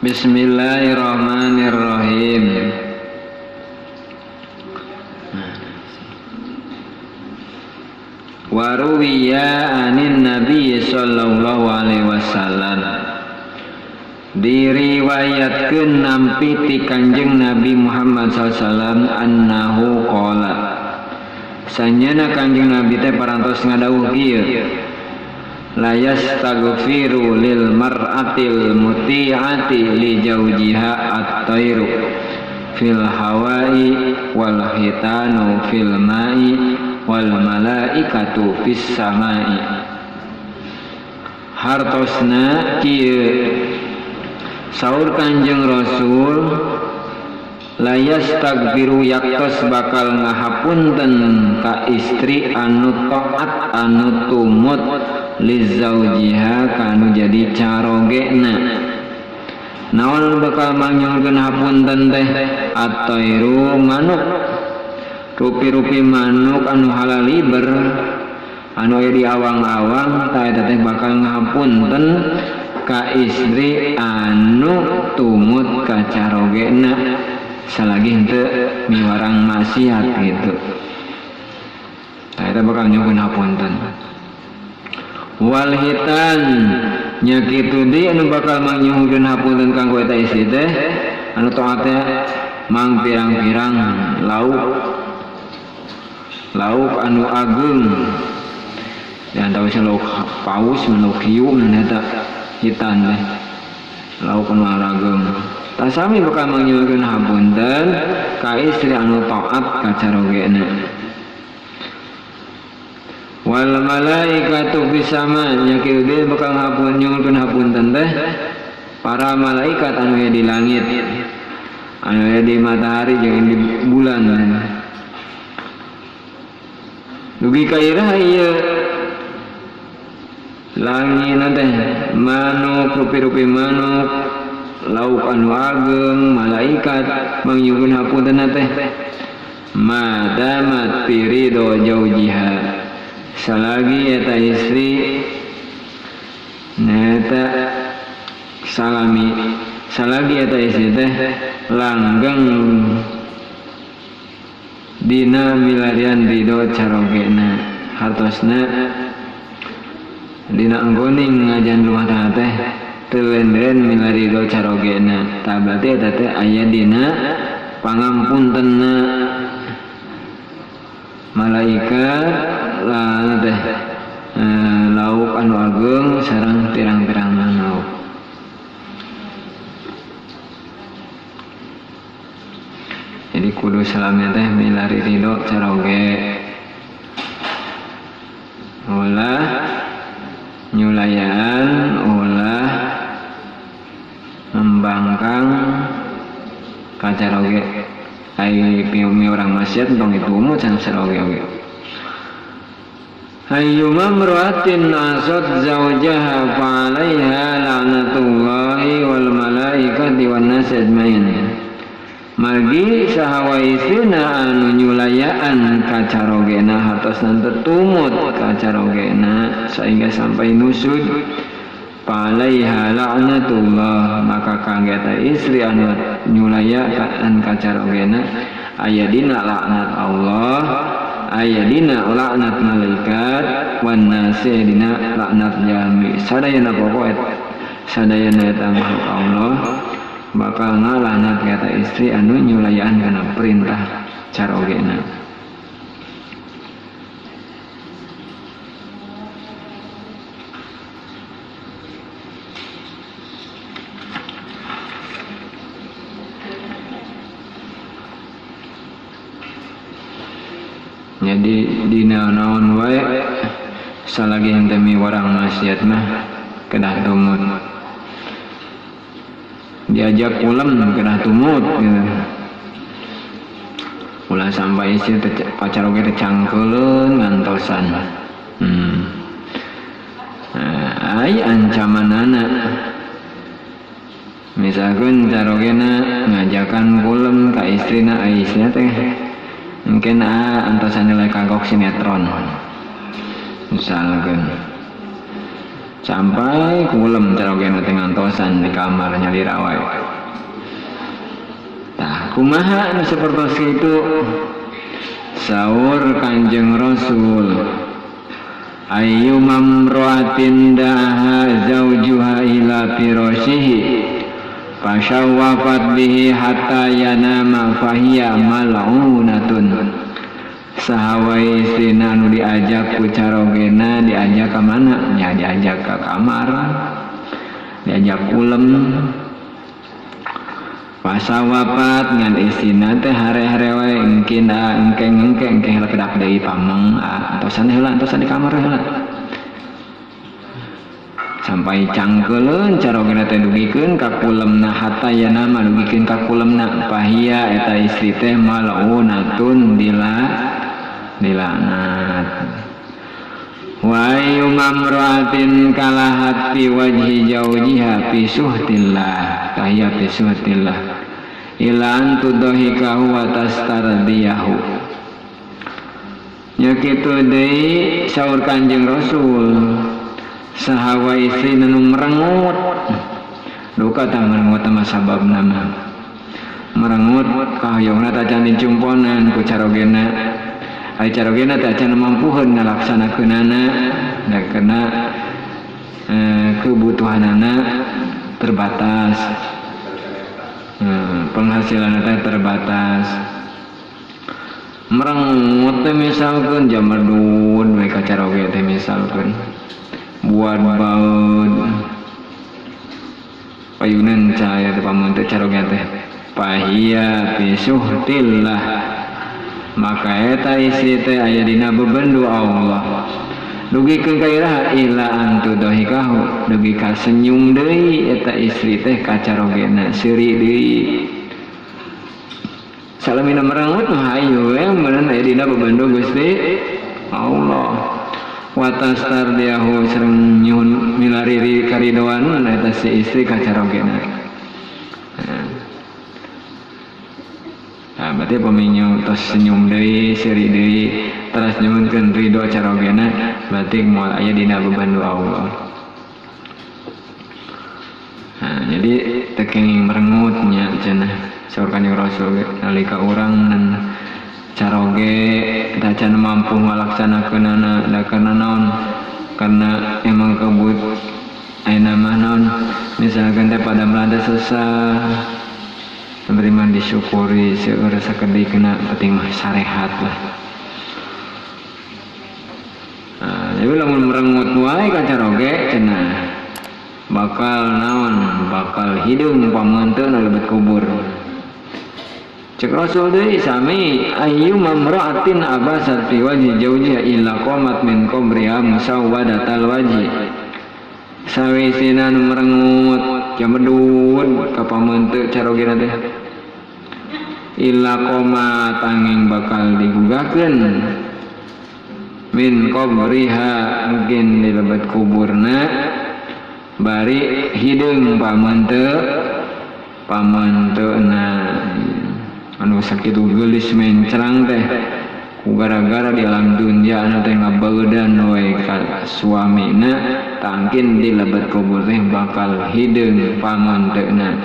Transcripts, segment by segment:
Bismillahirrahmanirrahim. Waruwiya anin Nabi sallallahu alaihi wasallam, diriwayatkeun nampi ti Kanjeng Nabi Muhammad sallallahu alaihi wasallam annahu qala, sanyana Kanjeng Nabi teh parantos ngadawuh kieu, la yastaghfiru lil mar'atil muti'ati li zawjiha at-tayru fil hawa'i wal hitanu fil ma'i wal malaikatu fis sama'i. Hartosna kieu, saur Kanjeng Rasul, la yastaghfiru yaktos bakal ngahapunten ka istri anu taat anu tumut li zaujiha kanu jadi carogena. Naon bakal manyungkeun hapunten teh? At-tairu manuk, rupi-rupi manuk anu halaliber anu aya di awang-awang ta eta teh bakal ngahapunten ka istri anu tumut ka carogena salagi henteu miwarang maksiat gitu. Ta eta bakal nyungkeun hapunten. Wal hitan nya kitu deui anu bakal manyungkeun hapunten kanggo eta istri teh anu taat teh mang pirang-pirang lauk, lauk anu ageung. Dan tahu sih lauk paus, lauk hiu, eta hitan teh lauk anu ageung. Tasami bakal manyungkeun hapunten ka istri anu taat ka carogena. Wal malaikatu fis sama nya kitu deui bakal nyungkeun hapunten teh para malaikat anu aya di langit, anu aya di matahari jeung di bulan. Dugi ka iraha ieu langit teh manuk, rupi-rupi manuk, lauk anu ageung, malaikat manyungkeun hapunten teh madamat fi ridho jaujiha, salagi eta istri neta salami, salagi eta istri teh langgeng dina milarian ridho carogena. Hartosna dina anggoning ngajan rumah tangga teh teu lendren milari ridho carogena. Tah berarti eta teh aya dina pangampuntenna malaikat lah teh lauk anu ageung sareng pirang-pirang manuk. Jadi kudu salamnya teh milari ridho caroge, ulah nyulayaan, ulah membangkang kacaroge. Ai piumi orang maksiat tong itu umut can caroge oge. Ayyuma imra'atin asat zawjaha fa 'alaiha la'natullahi wal malaikati wan nasi ajmain. Margi saha wae istrina anu nyulayaan kacarogena hartosna teu tumut kacarogena sehingga sampai nusud, fa 'alaiha la'natullah, maka kangge eta istri anu nyulayaan kacarogena aya dina laknat Allah, aya dina laknat malaikat, wan nasi dina laknat jalmi. Sadayana pokok sadayana eta makhluk Allah bakal ngalaknat kata istri anu nyulayaan kana perintah carogena. Jadi dina naon wae salagi henteu miwarang maksiat mah kedah tumut. Diajak ulem kedah tumut gitu. Ulah sampai istri pacar oge teh cangkeuleun ngantosan. Nah, ai ancamanana. Misalkan carogena ngajakan kulem ka istrina, ai istrina teh mungkin antosan nilai kagok sinetron misalkan. Sampai kulem carogena teh ngantosan di kamar nyalira wae. Tah kumaha anu sapertos kitu? Saur Kanjeng Rasul, ayu mamroatin da'aha zaujuha ila firashihi fashawwafat bihi hatta yanama fahiya mal'unatun. Sahawa istrina anu diajak ku carogena, diajak ka mana? Nya diajak ka kamar, diajak kulem. Pasawafat ngan istrina teh hare-hare wae engkin engkeng engkeng lekedak deui pameng antosan heula, antosan di kamar heula. Sampai cangkeuleun carogena teh dugikeun ka kulemna hatta yanama dugikeun ka kulemna pahia eta istri teh mal'unatun dilaknat. Wa ayyuma imra'atin kalahat fi wajhi zawjiha fi suhtillah kahya fi suhtillah ila an tudhikahu wa tastardiyahu. Nya kitu deui saur Kanjeng Rasul, sahawa istri nu merengut duka tah merengut mah sababna mah merengut kahoyongna tacan dicumponan ku carogena, ari carogena teh acan mampuheun ngalaksanakeunana da karena kebutuhanana terbatas, penghasilanna teh terbatas. Merengut teh misalkeun jamerdun we ka caroge teh misalkeun buat baut payunan cahaya teh pamun teh caroge teh pahia fi suhtillah, maka eta istri teh aya dina bebendu Allah dugikeun ka iraha ila antudhikahu dugi ka senyum deui eta istri teh ka carogena seuri deui. Salamina merengut mah hayu we meureun aya dina bebendu Gusti Allah. Watastar diahu sareng nyuhun milariri karidoan eta si istri ka carogena. Nah, berarti peminyu tos senyum deui, seuri deui, teras nyuhunkeun ridho carogena, berarti moal aya dina bebandu Allah. Nah, jadi teu kenging merengut nya cenah saur Kanjeng Rasul ge nalika urang nan caroge tacan mampu ngalaksanakeunana da karena naon? Karena emang kebut ayeuna mah naon? Misalkan teh pada melanda susah, penting mah disyukuri seueur sakedikna, penting mah sarehat lah. Nah, jadi lamun merengut wae ka caroge cenah bakal naon? Bakal hideung pameunteun lebet kubur. Cek Rasul deui sami ayyu mamra'atin abasat fi wajhi zawjiha illa qamat min qabriha musawwadatal wajhi. Sawisina nu merengut jamedun ka pameunteut carogena teh illa qamat angin bakal digugahkeun min qabriha mungkin di lebet kuburna bari hideung pameunteuna anu sakitu geulis mencrang teh ku gara-gara di alam dunia anu teh ngabeudan we ka suamina tangkin di lebet kubur teh bakal hideung pamanteuna.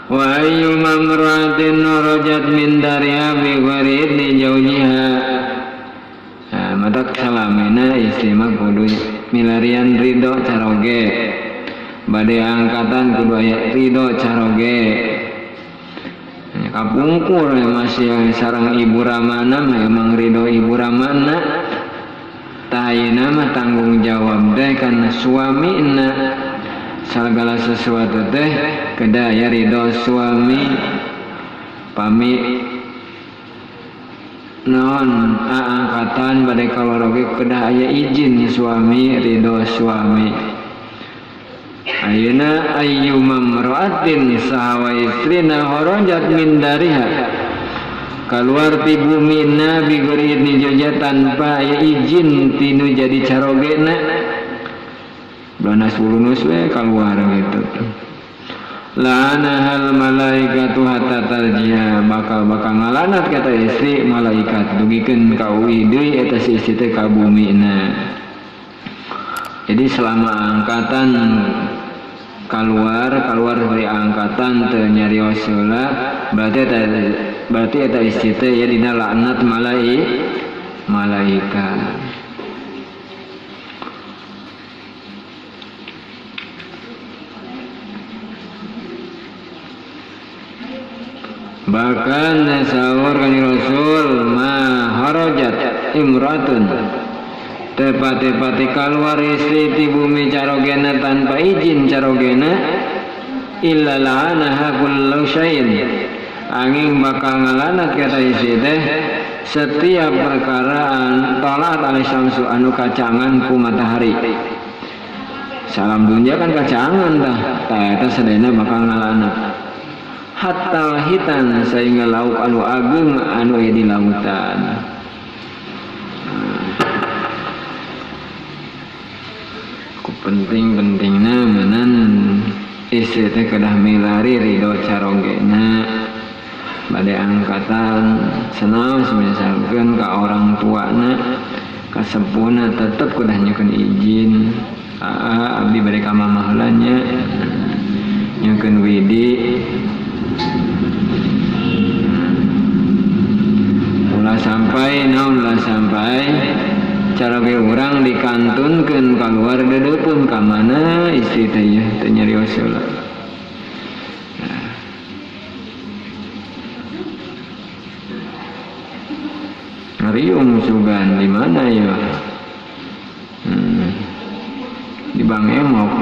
Wa ayyuma imra'atin rajat min dariha bi ghairi idni zawjiha. Nah, matak salamina istri mah kudu milarian ridho caroge, bade angkatan kudu aya ridho caroge. Kapungkur masih sarang ibu ramana mah emang ridho ibu ramana, tah ayeuna mah tanggung jawab teh karena suamina, segala sesuatu teh kedah aya ridho suami. Pami naon angkatan bade kaluar oge kedah aya izin suami, ridho suami. Ayeuna ayyuma imra'atin sahawa istrina kharajat min dariha kaluar ti bumina bi ghairi idni zawjiha tanpa aya izin tinu jadi carogena, belanas bulunus we kaluar gitu. La'anahal malaikatu hatta tarjiha, bakal ngalanat kata istri malaikat dugikeun ka uih deui eta si istri teh ka bumina. Jadi selama angkatan keluar dari angkatan teu nyarios heula berarti eta istri teh ya dina laknat malaikat. Bahkan sahur kanjeng Rasul ma harajat imratun tepati-pati keluar istri ti bumi carogena tanpa izin carogena illa la'anaha kullu syai'in angin bakal ngalanat kata istri teh setiap perkaraan tolaat alih samsu anu kacangan ku matahari. Salam dunia kan kacangan tah tah eta sadayana bakal ngalanat hatta hitan sehingga lauk anu agung anu aya di lautan. Ku penting-pentingna menan istri teh kedah milari ridho carogena bade angkatan senaos misalkan ka orang tuana ka sepuhna tetep kedah nyukeun izin. Aa abdi bade ka mamah heula nya nyukeun widi. Ulah sampai naon ulah sampai caroge urang dikantunkeun kaluar deudeupeun ka mana istri teh ieu teu nyarios heula. Ngariung sugan di mana ya? Di Bang Emok.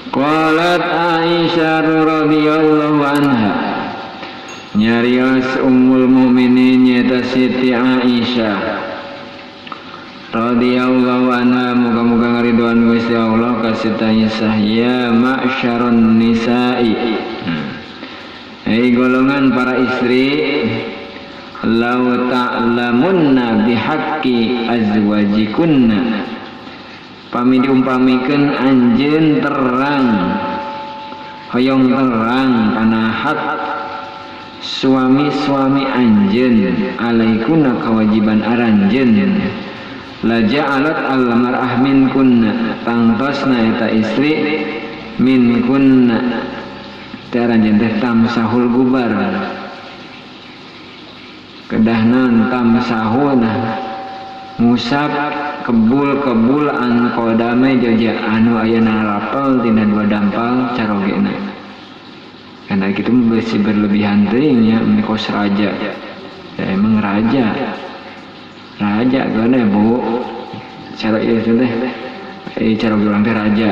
Qalat Aisyah radhiyallahu anha nyarios ummul mukminin nyata Siti Aisyah radhiyallahu anha muga-muga ngaridoan Gusti Allah ka Siti Aisyah ya ma'syarun nisa'i. Hei golongan para istri lau ta'lamunna bihaqqi azwajikunna pami diumpamikeun anjeun terang hoyong terang kana hak suami-suami anjeun alaikunna kewajiban aranjeun la ja'alat al mar'ah minkunna tangtosna eta istri minkunna teh aranjeun teh tamsahul gubar kedahna tamsahuna ngusap kebul-kebul an qadame jaja anu aya narapel tina dua dampal carogena. Karena kitu besi berlebihan teuing nya kos raja. Ya emang raja. Raja gane Bu. Cara ieu teh caroge urang teh raja.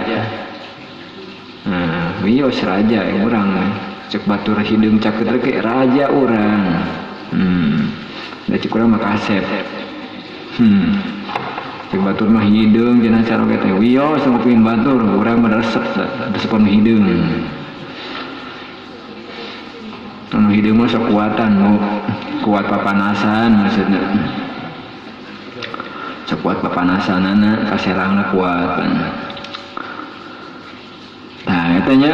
Nah, wios raja urang cek batur hideung caket teh raja urang. Da cek urang mah kasep. Cek batur mah hideung cenah caroge teh wios ngupingin batur urang mah resep resepon hideung. Anu hideung mah sok kuatan mau kuat papanasan maksudna. Sok kuat papanasanana kaserangna kuat. Tah eta nya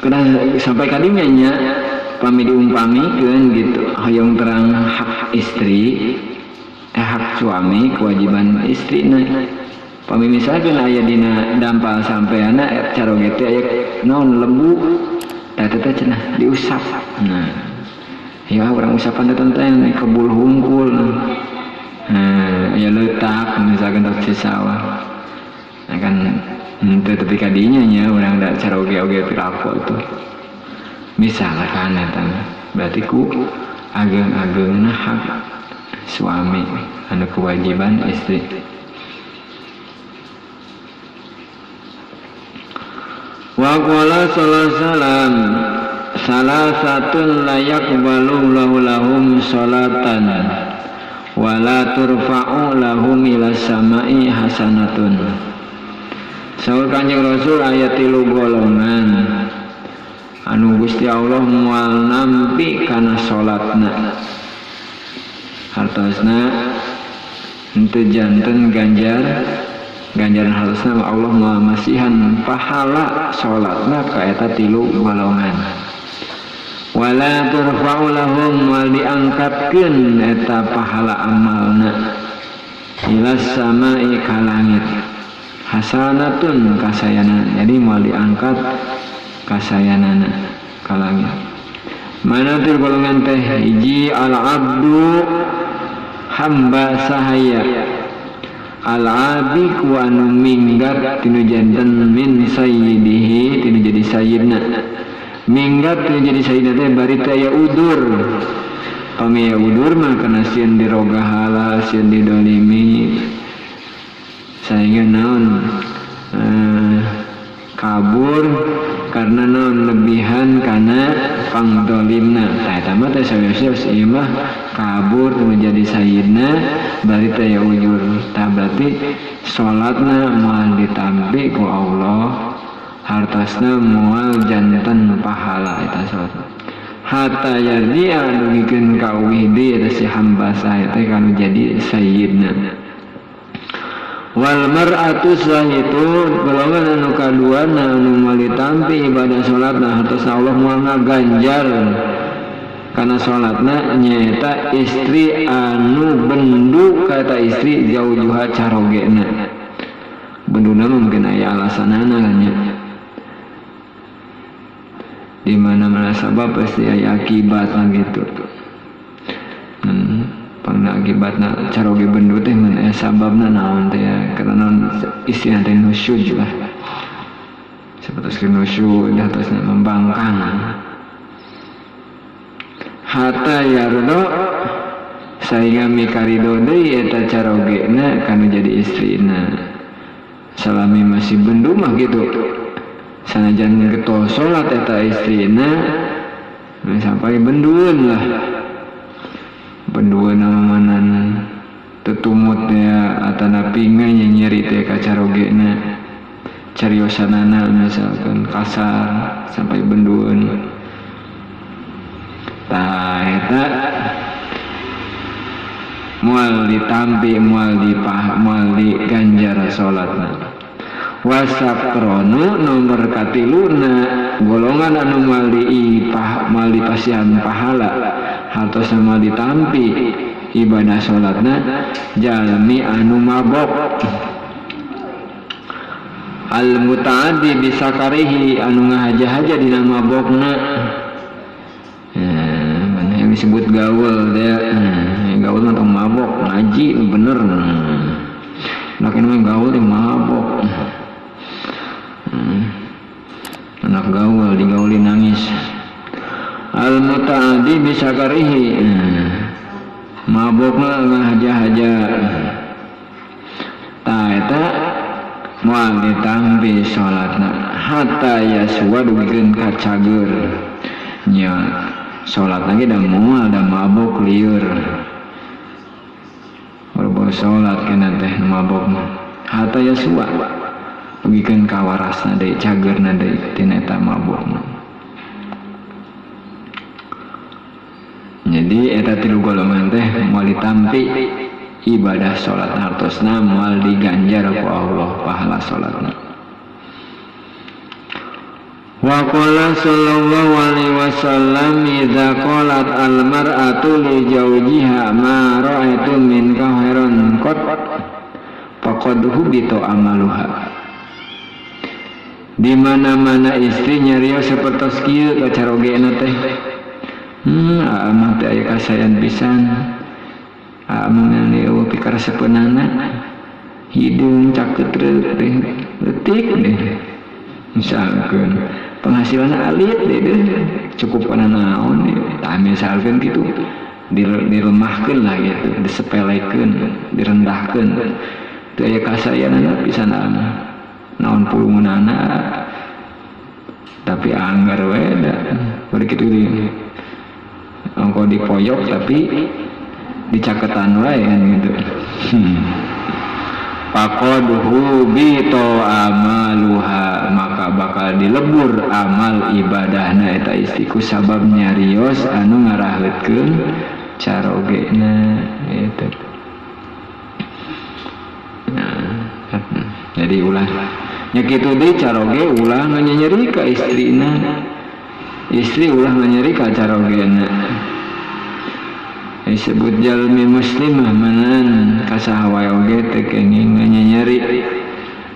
kedah sampai ka dinya nya pami diumpamikeun gitu hoyong terang hak istri hak suami kewajiban istri na pami misalkan aya dina dampal sampeana caroge teh aya naon lembu tah teh cenah diusap. Nah ya urang usapan teh teh kebul hungkul. Nah aya leutak misalkan tos di sawah. Nah kan henteu tepi ka dinya nya urang da caroge oge piraku tuh. Misalkan eta berarti ku ageung-ageungna hak suami anu kewajiban istri. Wa qala sallallahu alaihi wasallam salasatun la yaqbalu lahu lahum salatan wa la turfa'u lahum ila samai hasanatun. Saur Kanjeng Rasul aya 3 golongan anu Gusti Allah moal nampi kana salatna. Hartosna henteu janten ganjaran hartosna Allah moal masihan pahala salatna ka eta 3 golongan. Wala turfa'u lahum wal diangkatkeun eta pahala amalna ila sama'i ka langit hasanatun kasayana. Jadi moal diangkat kasayanana ka langit. Mana tuh golongan teh hiji al abdu hamba sahaya al abiku anu minggat tinu janten min sayyidihi tinu jadi sayyidna. Minggat tinu jadi sayyidna teh bari teh aya udur. Pami aya udur mah kana sieun dirogahala, sieun didolimi sehingga naon kabur karena naon lebihan kana pangdolimna. Tah eta mah teh sawios ieu mah kabur menjadi sayyidna bari teh aya ujur. Tah berarti salatna moal ditampi ku Allah, hartosna moal janten pahala eta salat. Hatta yarji'a dugikeun ka uwih deui eta si hamba saha teh kanu jadi sayyidna. Wal mar'atu sahitu golongan anu kaduana anu moal ditampi ibadah salatna hartosna Allah moal ngaganjar kana salatna nyaeta istri anu bendu ka eta istri jaujuha carogena. Benduna mungkin aya alasanana kan nya. Di mana-mana sabab pasti aya akibat lah gitu. Pangna akibatna caroge bendu teh mun aya sababna naon teh ya, karena naon istilah teh nusyuz lah. Sapertos nusyuz atasna membangkang. Hatta yardo sehingga mikarido deui eta carogena kanu jadi istrina. Salami masih bendu mah gitu. Sanajan getol salat eta istrina sampai bendueun lah. Bendueun amanan tetumut ya atana pinga nyeri teh ka carogena. Cariosanana misalkan kasar sampai bendueun. Tah eta moal ditampi, moal dipah, moal diganjar salatna. Wasakronu nomor katiluna golongan anu moal diipah, moal dipasihan pahala hartosna moal ditampi ibadah salatna jalmi anu mabok. Al mutaaddi bisakarihi anu ngahaja-haja dina mabokna. Mana yang disebut gaul teh, gaul mah tong mabok, ngaji bener. Anak ini mah gaul teh mabok. Anak gaul digauli nangis. Al mutaaddi bisakarihi mabok mah ngahaja-haja. Tah eta moal ditampi salatna hatta yaswa dugikeun ka cager. Nya salatna ge da moal da mabok lieur. Boro-boro salat kana teh mabok mah hatta yaswa dugikeun ka warasna deui cagerna deui tina eta mabok mah. Jadi eta tilu golongan teh moal ditampi ibadah salat hartosna moal diganjar ku Allah pahala salatna. Wa qala sallallahu alaihi wasallam idza qalat al mar'atu li zawjiha ma ra'aitu minka khairan qat faqad hubita amaluha. Di mana-mana istri nyarios sapertos kieu ka carogena teh. Amah teh aya kasayan pisan. Amah ngan eueuh pikaresepeunana. Hideung caket teh leutik deh. Misalkeun penghasilanna alit deh, cukup kana naon deh. Tah misalkeun kitu dilemahkeun lah gitu, disepelekeun, direndahkeun. Teu aya kasayanana pisan amah. Naon pulungunana tapi anggar we da. Bari kitu di ongko dipoyok tapi dicaketan wae kan gitu. Faqadhu bi amaluha maka bakal dilebur amal ibadahna eta istri ku sabab nyarios anu ngaraheutkeun carogena gitu. Nah, jadi ulah nya kitu deui caroge ulah nyeri ka istrina. Istri ulah nganyeri ka carogena. Disebut jalmi muslimah manan ka saha wae oge teu kenging nganyeri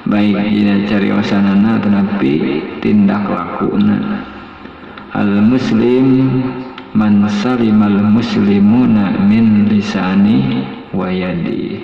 baik dina cariosanana tetapi tindak lakuna. Al muslim man salimal muslimuna min lisani wa yadi.